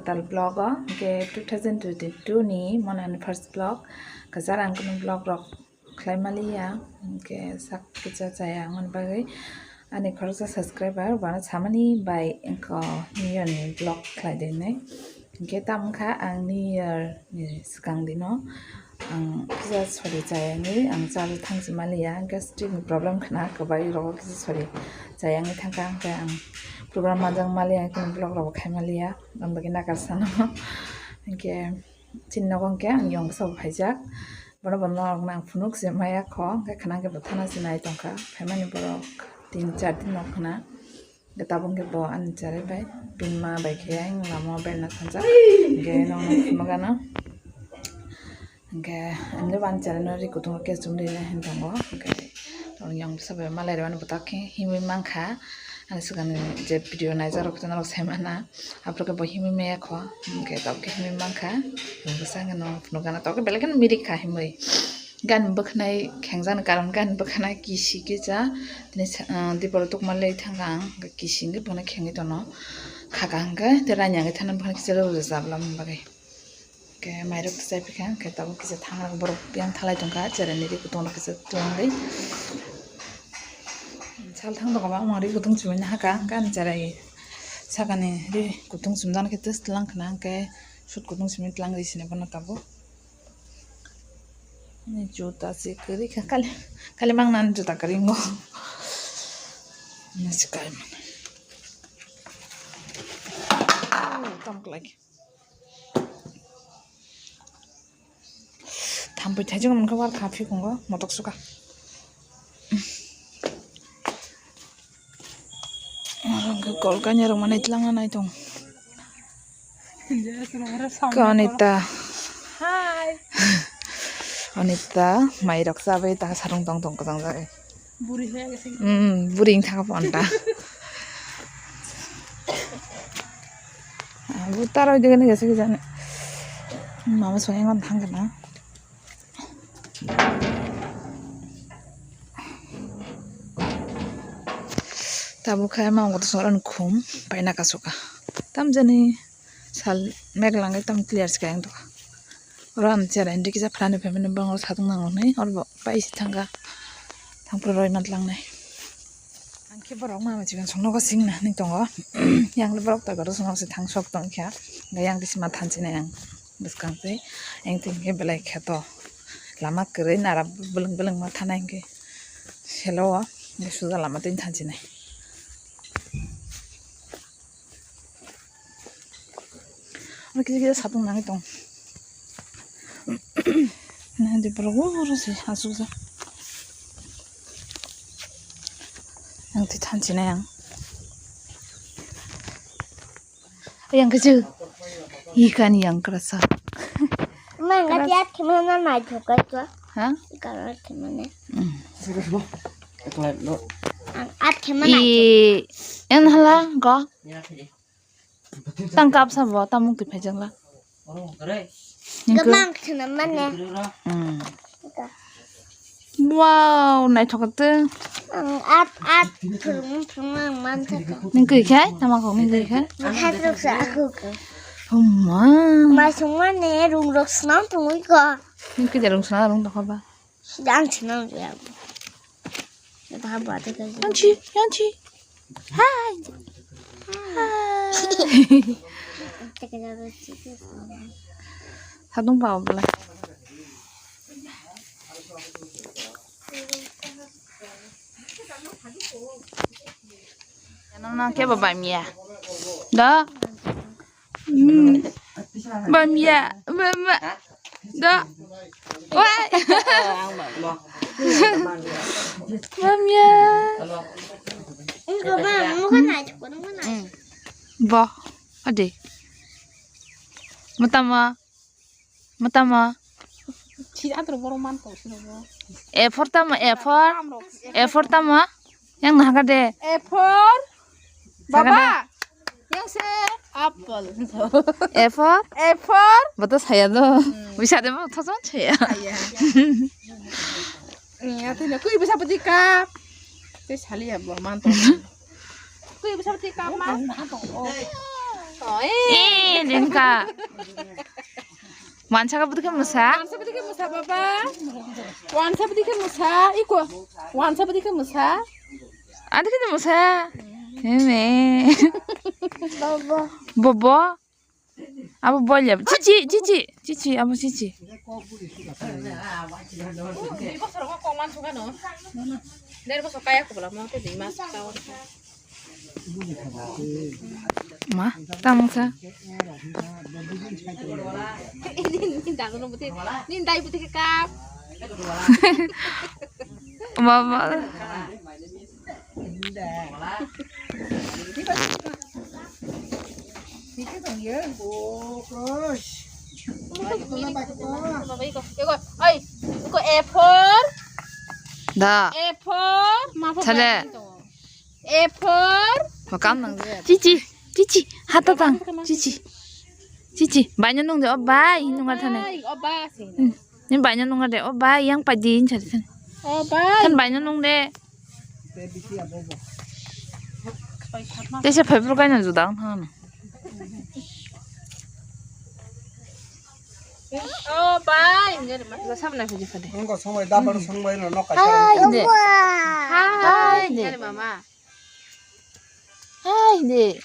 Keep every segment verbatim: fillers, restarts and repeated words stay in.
kwtal vlog o, hwnkhe two thousand twenty-two ni monani first vlog. Kwchar ang kunu vlog rok khlai maliya, hwnkhe sak kisa chaya wngmani bagwi ani khoroksa subscriber bono samani bai wngkha New Year ni vlog khlai di hinwi. Hwnkhe tamo wngkha ang New Year ni swkang dino ang kisa sori chayangwi ang charwi thangsi maliya, gastric ni problem khna kwbai rogo kisa sori chayangwi thangkha, hwnkhe ang program majang maliya, hwnkhe vlog rogo khai maliya, ang bagwi nakar sano. Hwnkhe chini nogo hwnkhe ang yong bwsa bo phaijak, bono bo norokno ang phunuk se maya kho, hwnkhe khna hwnkhe bo thana se nai tongkha, phaimani borok tin char din no khna. Hwnkhe tabuk hwnkhe bo ani cherai bai bini ma bai khe ayang lama o berna thangjak. Hwnkhe nokno phunukgano. Hwnkhe ani bo ani cheraino ri kutung rok khe chumri nai hinwi tongo. Hwnkhe yang bwsa bai malai rwmani bwtak khe himwi mankha. Ani swkangni je video naijak rok norok sai mana. Aphuru khe bo himwi maya kho. Hwnkhe tabuk khe himwi mankha. Bwsa hwnkhe nokno phunukgana tabuk khe belai kheno mirik kha himwi. Gan bwkhanai khengjani karon gan bwkhanai kisi kisa tini sa-, ah, diporo tukma lei thangkha ang, hwnkhe kisi hwnkhe bono khengwi tono khaka hwnkhe tei raini hwnkhe thana bwkhani kisa rw rwjak lamani bagwi. Hwnkhe mairok tisai phikha, hwnkhe tabuk kisa thangrok borok yang thalai tongkha, cheraini ri kutung rok kisa twlangwi. Sal thang tongkha ba, omo ri kutung chumui nahakha, hwnkhe ani cherai sakani ri kutung chumjaknai khe twlang khna, hwnkhe sut kutung chumui twlang ri sini bono tabuk. Ani juta se kwrwi kha, kali, kali mang nani juta kwrwi mo. Nasi kai mana. Tam klai. Thampui thaijak man kha war kha phi kongo motok suka. Oro hwnkhe kol kanya rok manwi twlangna nai tong. Khe Anita. Hi. Anita, mai rok chabai ta sarung tong tong kwchang jagwi. Buri he gese. Hmm, buri wng thang phone ta. Abu taroi degani gese ki jani. Mama song engon thang kana. Tabuk khe mama kotor songwi ani khum paina kasu kha. Tamjani sal meglangwi tam clear se kha ang tongkha. Oro ang chera hindi kisa phalani phaimani bangor satung nango hinwi oro bo pai se thangkha. Thangphuru roi man tlangnai. Ang khe borok mama chikon songnogo singna hinwi tongo. Yang le borok togoro songno se thang sok tongkha. Yang khe sima thansinai ang. Bwskang tei engtwi hwnkhe belai kheto lama kwrwi nara bwlwng bwlwng ma thanai hwnkhe selo o hwnkhe suja lama twi thansinai. Oro kisa kisa satung nangwi tong. Nang di borok oro se asukjak. Ang twi thansinai ang. Yang kecil. Ikan yang kerasa. Mang ati at kemana na jokai ko? Ha? Ikan at kemana? Hmm. Ang at kemana? I, en hala go. Tang kap sabo, tamung twi phaijak la. Gamang khna mane. Hmm. Wow, naithok khe. Ang at, at, phwrwng, phwrwng ang man thaka. Nung kwi khai, tama kok nung kwi khai. Hat rok sa aku ko. Homa. Mai sung mane rung rok snam tungui ko. Nung kwi rung snam rung tokha ba. Yang chinang ya. Yang chi, yang chi. Hai. Hai. Sadung pa obla. Nang nang ke ba bamia. Da. Hmm. Bamia, bama. Da. Wai. Bamia. Bo, ade. Matama. Matama. Si adro borok man tong sino bo. A for tamo, A for. A for tamo. Yang naha de. A for. Baba. Yang se apple. A for? A for? Boto saya do. Hmm. Bisa de mo thoson saya. Saya. Iya, tino kui bisa peti cup. Te sali ya bo man to. Kui bisa peti cup ma. Oh, eh. Eh, Lenka. Wansa ka bwdikhe mwsa? Wansa bwdikhe mwsa, baba. Wansa bwdikhe mwsa, iko. Wansa bwdikhe mwsa. Adikhe mwsa. Heme. Baba. Bobo. Abo bolya. Chichi, chichi, chichi, abo chichi. Dui bosor ko kok man suka no. Der bosor kaya ko bala mo te dui mas ka. Ma, tamo sa. Ni dai buti, ni dai buti ke kap. Mama. Oi, ko A for. Da. A for. Ma for. Chale. A for. Makam nang. Chichi, chichi, hata tang, chichi. Chichi, baino nung de, o bai, nung ar thane. Bai, o ba, si. Hmm. Ni baino nung de, o bai, yang pai din chari thane. O bai. Kan baino nung de. Te se phai bro kaina judang thana. O bai, nge ma. Lo samna phaji phade. Nung ko songbai, da baru songbai, no, nok kaisa. Hai de. Hai de. Mama. Hai de.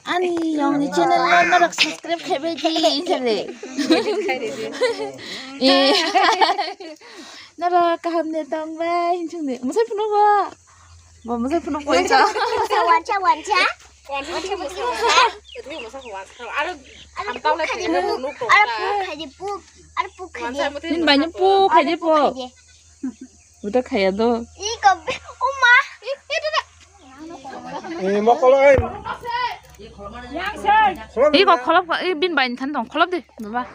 Ani yong ni channel no norok subscribe khai bai di, insa de. Eh. Norok kaham de tong bai, hinsung de. Musai phunu ba. Bo musai phunu ba. Wancha, wancha, wancha. Wancha, wancha, wancha. Aro, aro puk khai de puk. Aro puk khai de puk. Aro puk khai de puk. Nin bai ni puk khai de puk. Buta khaya do. Iko, uma. Eh, mokolo, eh. Iko kholop, eh, bin bai than tong, kholop de, baba.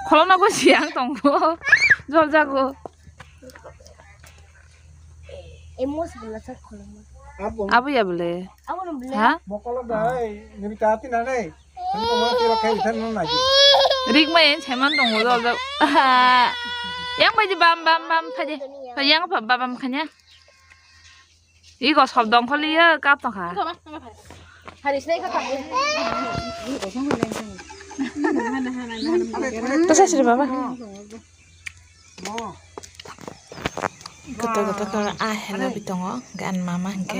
Kholop na ko siang tong ko. Jol jago. Emos bela sa kholop. Abu ya bole. Abu na bole. Ha? Mokolo dai, nimi tati na nei. Rik mai en seman tongo do do. Yang bai di bam bam bam thaje. Yang bam bam khanya. Iko sob dong kholi ya kap tong kha. Hari sinai kha. To sa sri baba. Kotor kotor khe ah hena bitongo, gan mama hingke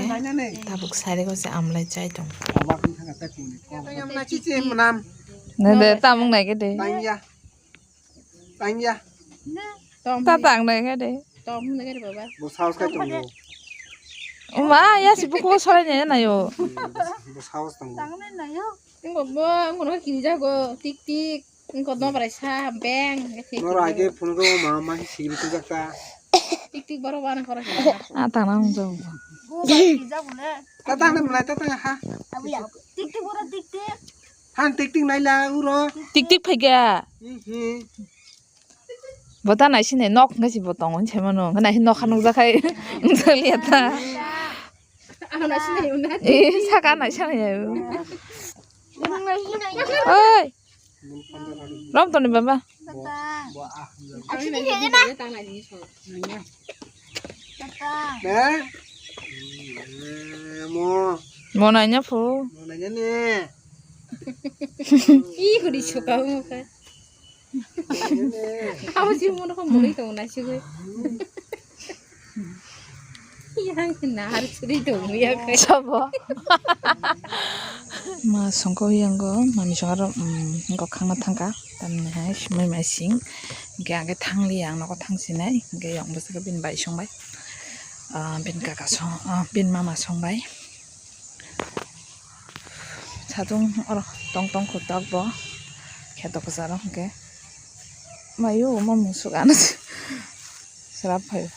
tabuk sari ko se amlai chai tong. Nede tamung nai ke de. Tangya. Tangya. Ta tang nai ke de. Tom hwnwi khe baba. Bo saos khai tongo. Oma, ya si buku sorai ne na yo. Bo saos tongo. Tang nai na yo. Ngo bo, ngo no kiri jago, tik tik. Ngo no brai sa, beng. Noro age phone ko ma ma si sigil tu jakta. Tik tik boro bana koro. Ah, tang na mung jago. Go ba kiri jago le. Ta tang ne mlai ta tang ha. Abu ya. Tik tik boro tik tik. Han tik tik nai la uro. Tik tik phai ga. Hi hi. Bo ta nai sini nok hingke si bo tongo hinwi sai mano. Hingke nai sini nokha nukjak khai wngjakliya ta. Ano nai sini yun na. Eh, saka nai sani ya. Oi. Rom toni baba. Papa. Papa. Papa. Mo. Mo nanya pho. Mo nanya ne. Ih, kuri suka mo ka. Amo si mo ko mo ri to na si ko. Yang na har suri to mo ya ka. Sabo. Ma songko yango, mami songaro, mm, gokhangna thangka. Tamni hai, sumai mai sing. Hingke ang khe thangliya, ang nogo thangsinai. Hingke yang bwswk bin bai songbai. Ah, bin kaka song, ah, bin mama songbai. Satung oro tong tong kho tok bo. Kheto kwcharo hwnkhe. Mayu, ma musuk ano se-, srap phaio.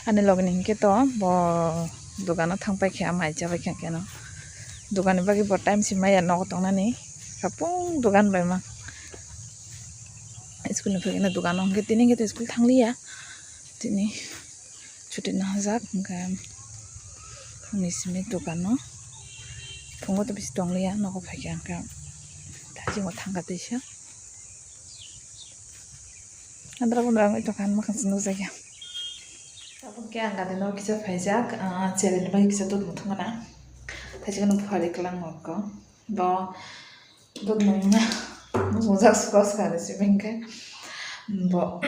Ani logni hwnkhe to bo dogano thang paikha, mai cha paikha keno. Doganni bagwi bo time si maya nogo tongnani. Sapung dogan bai ma. School ni phai khe dogano hwnkhe tini hwnkhe to school thangliya. Tini chuti nangjak, hwnkhe phungni simi dukano. Phungo tei bisi tongliya, nogo phaikha, hwnkhe thaichungo thangkha teisa. Andra bondra wngwi tongkha, ang mwkhang se nukjakya. Tabuk khe ang gadino kisa phaijak, ah, cherry ni bagwi kisa dudh muthungna. Thaichukno buphari kwlangma kho. Bo dudh nungna muchungjak, suka suka hinwi simi hwnkhe bo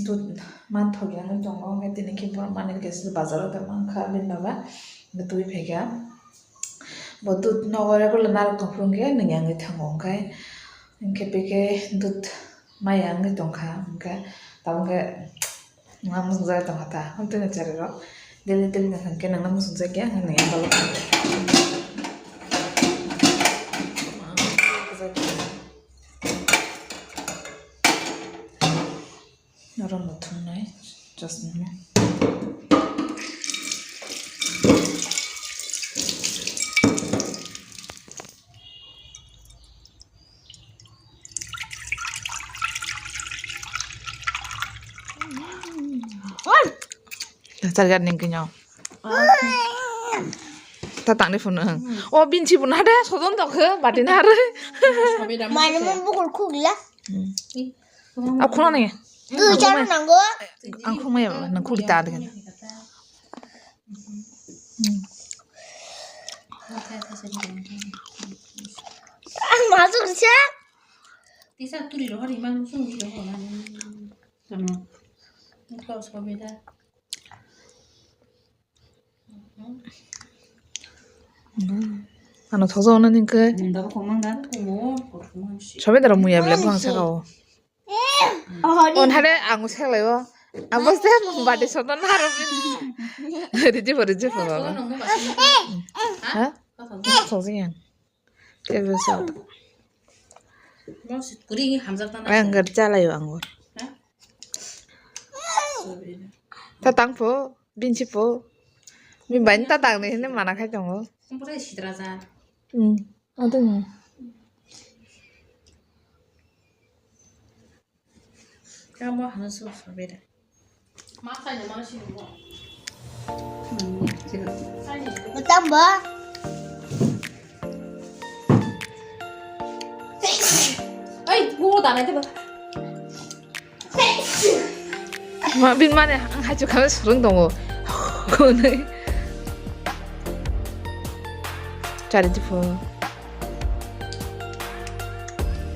dudh manthokya wngwi tongo, hwnkhe tini khe borok manwi khe bazaro tongma wngkha bini baba, hwnkhe twi phaikha. Bo dudh nogo regular narwk tongphuru hwnkhe nungya wngwi thango, hwnkhe, hwnkhe bikhe dudh maya wngwi tongkha, hwnkhe tabukhe. Nang muchungjak tongkha ta, hwn tini cherry rok. Daily daily nang hwnkhe nangno muchungjak ya, hwn nang yang balok. Oro muthungnai, just nangno. Charger ning kino. Ta tangni phone ang. O binsi phone hade sodon tok he bati na re. Mane mo bukul khugla. Aku nani. Tu jaru nango. Ang khumaya nang khuli ta de. Ang masuk siya. Tisa turi rohor imang sung di rohor. Sama. Kau sobe da. Ano thojo ono ningke. Sobe daro muya bele buang sakao. On hare ang seklai o. Abo se bati soto naro. Riji bo riji bo baba. Ha? Sojing yang. Table sot. Ang gar chalai o ang. Ta tang po, binsi po. Mi bani ta tang ni hini mana khai tongo. Hmm. Adung. Kamo hano so so beda. Matam ba? Ai, go da na te ba. Ma bin mane ang haichu kha surung tongo. Konai. Chari tu pho.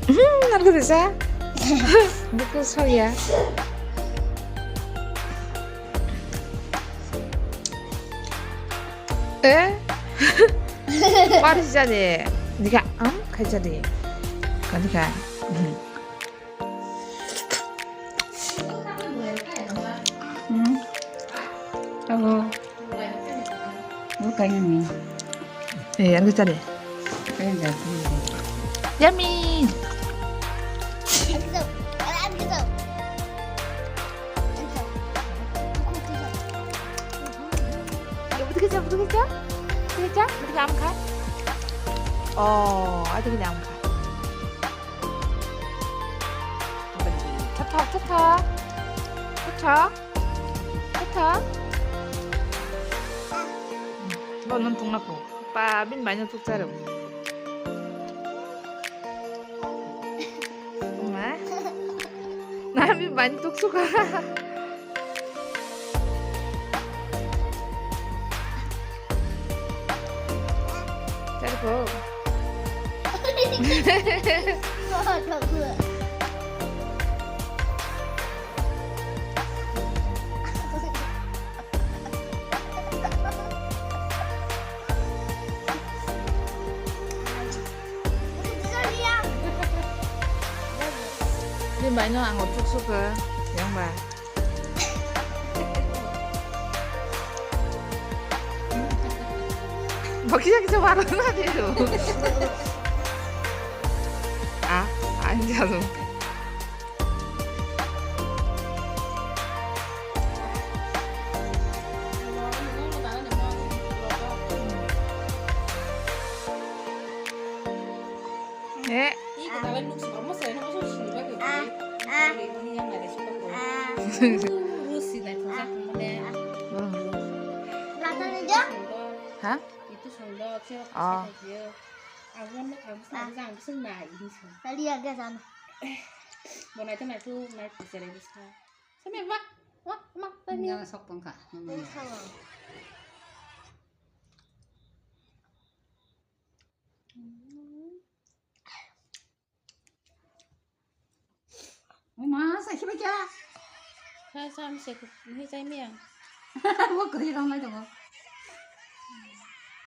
Hmm, narko desa. Buku soya. Eh? Par sisa de. Dika am khai sisa de. Kadika. Hmm. Abo. Bukan ini. Eh, ano kita de? Yummy. Buka kecap, buka kecap. Buka kecap, buka am khai. Oh, ada kecap am khai. Tata, tata. Tata. Tata. Bo nang tungna ko. Pa bin bai no tuk charo. Ma. Na bin bai no tuk suka. Chari po. Ni bai no ang tuk suka yang ba. Bo kisa kisa waro na de. Ah, ang jalu. Eh. Laithajak mane. Hmm. Latani jo? Ha? Itu songdo, sio Oh. Kaisa thaio. Ang wan ang sa jang bising nai ini song. Tadi agak sana. Bo nai tu nai tu nai tu sere bisa. Sami mak mak mak tani. Yang sok tongka. Ini sama. Uma, sa khiba kya? Sa sa mi se ni chai mi ang. Bo kri rong lai tongo.